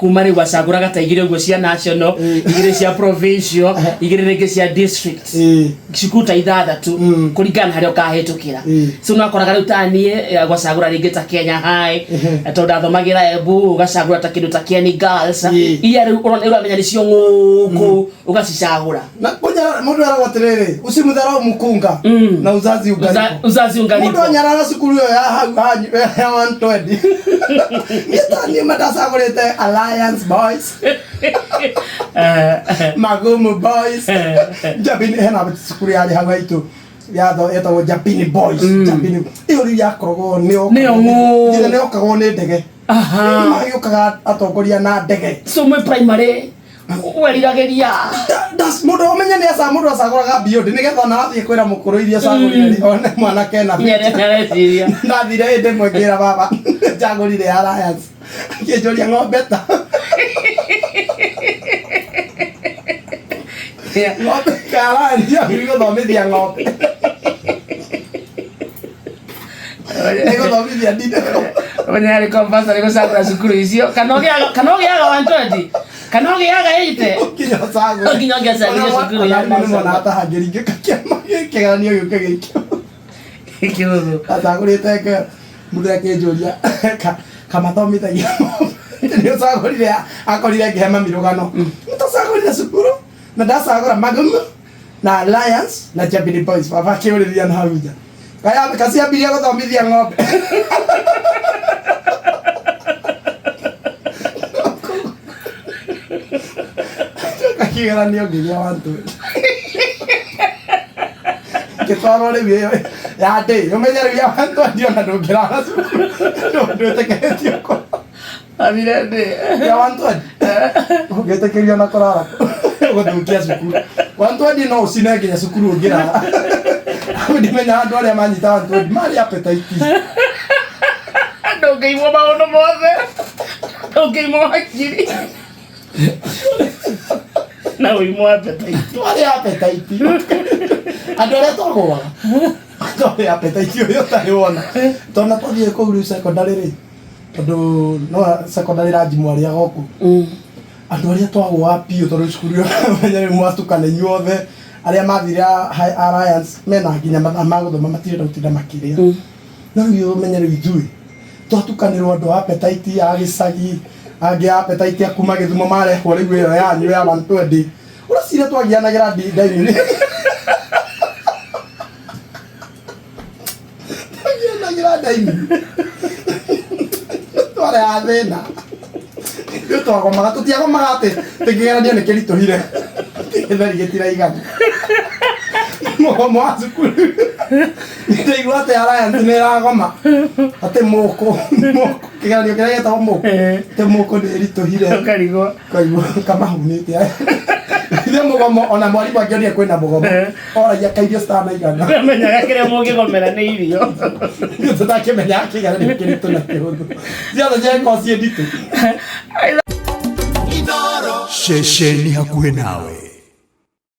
Kuma rĩu acagũraga ta igĩrĩ ũguo cia national, igĩrĩ cia provincial, igĩrĩ rĩngĩ cia district, cukuru ta ithathatũ kũringana na harĩa ũkahĩtũkĩra. So no akoraga rĩu ta niĩ gwacagũra rĩngĩ ta Kenya High, tondũ ndathomagĩra Embu, ũgacagũra ta kĩndũ ta Kieni Girls, iria rĩu ũramenya nĩcio ng'ũkũ, ũgacicagũra. Na kunyarara mundu eragwo atiriri, usimudharau mukunga na uzazi ungaliko. Uzazi ungaliko. Mundu anyarara cukuru iyo ya hau hanyu ya 120. Niĩ ta niĩ mandacagũrĩte Alliance Boys, Magumu Boys, Njabini. Hena cukuru yarĩ hau haitũ yatho yetagwo Njabini Boys. Njabini ĩyo rĩu yakoragwo nĩyo Nĩyo ng'ũ. Nginya nĩyokagwo nĩ ndege. Magĩũkaga atongoria na ndege. So mwĩ primary weriragĩria? Mũndũ ũmenye nĩ aca mũndũ acagũraga beyond nĩgetha ona athiĩ kwĩra mũkũrũ iria acagũrire rĩ, one mwanake ena Nyereciria. Ndathire hĩndĩ ĩmwe ngĩra baba njagũrire Alliance, akĩnjũria ng'ombe ta ng'ombe ka Alliance gũthomithia ng'ombe nĩgũthomithia ndinde. Menya yarĩ compulsory gũcagũra cukuru icio, kana ũgĩaga 120 kana ũgĩaga 80. Nginya ũcagũre. Nginya ũngĩacagũrire cukuru ya Ona nĩ mona national. ta hangĩringĩka kĩama kĩgeranio gĩũke gĩkĩo. Kĩhũthũ. Acagũrĩte ke mũndũ akĩnjũria kamathomithagia nĩ ũcagũrire, akorire ngĩhe mami rũgano nĩtũcagũrire cukuru na ndacagũra Magumu na Alliance na Jabini Boys. Baba akĩũrĩria na hau nja kaya kaciambirie gũthomithia ng'ombe. Kĩgeranio ngĩgĩa wantu ngĩtwarwo rĩu ĩyo ya ndĩ ũmenye rĩu ya wantu ndiona ndũngĩrara cukuru ndwĩtĩkĩrĩtio kũ Athire ndĩ. Ya 120 ũngĩtĩkĩrio na kũrara gũthũkia cukuru 120 no ũcine nginya cukuru ũngĩrara. Ndimenya andũ arĩa manyita 120 marĩ appetite. Ndũngĩimwo maũndũ mothe. Ndũngĩimwo hakiri. Na ũimwo appetite. Marĩ appetite andũ arĩa twagũaga twarĩ appetite ũyũ ũtarĩ wona tona twathiĩ kũu rĩu secondary rĩ, tondũ no secondary ranji mwarĩaga o kũu. Andũ arĩa twagũaga biũ, tondũ cukuru ĩyo ũmenye rĩu mwatukana inyuothe arĩa mathire Alliance mena nginya mathaa ma gũthoma, matirenda gũtinda makĩrĩa. No rĩu ũmenye rĩu ithuĩ twatukanĩrwo andũ a appetite a gĩcagi, angĩ a appetite a kuma Gĩthumo marehwo rĩu ĩyo yanyu ya 120 ũreciria twagianagĩra dining, twagianagĩra dining twarĩ a thĩna. Ithuĩ twagomaga, tũtiagomaga atĩ kĩgeranio nĩ kĩritũhire, gĩtheri gĩtiraigana. Mũgomo wa cukuru ndaigua atĩ Alliance nĩ ĩragoma, atĩ mũkũ mũkũ kĩgeranio kĩrĩa gĩtagwo mũkũ, atĩ mũkũ nĩ ĩritũhire. Ũkarigwo. Kaigua kamahunĩte ithe mũgomo ona mwarimũ angĩonire kwĩna mũgomo oragia kairio citanaigana. Menyaga kĩrĩa mũngĩgomera nĩ irio. Tũtakĩmenya kĩgeranio kĩritũ na kĩhũthũ ciothe ciakorwo ciĩ nditũ. Ceceni hakuhĩ nawe.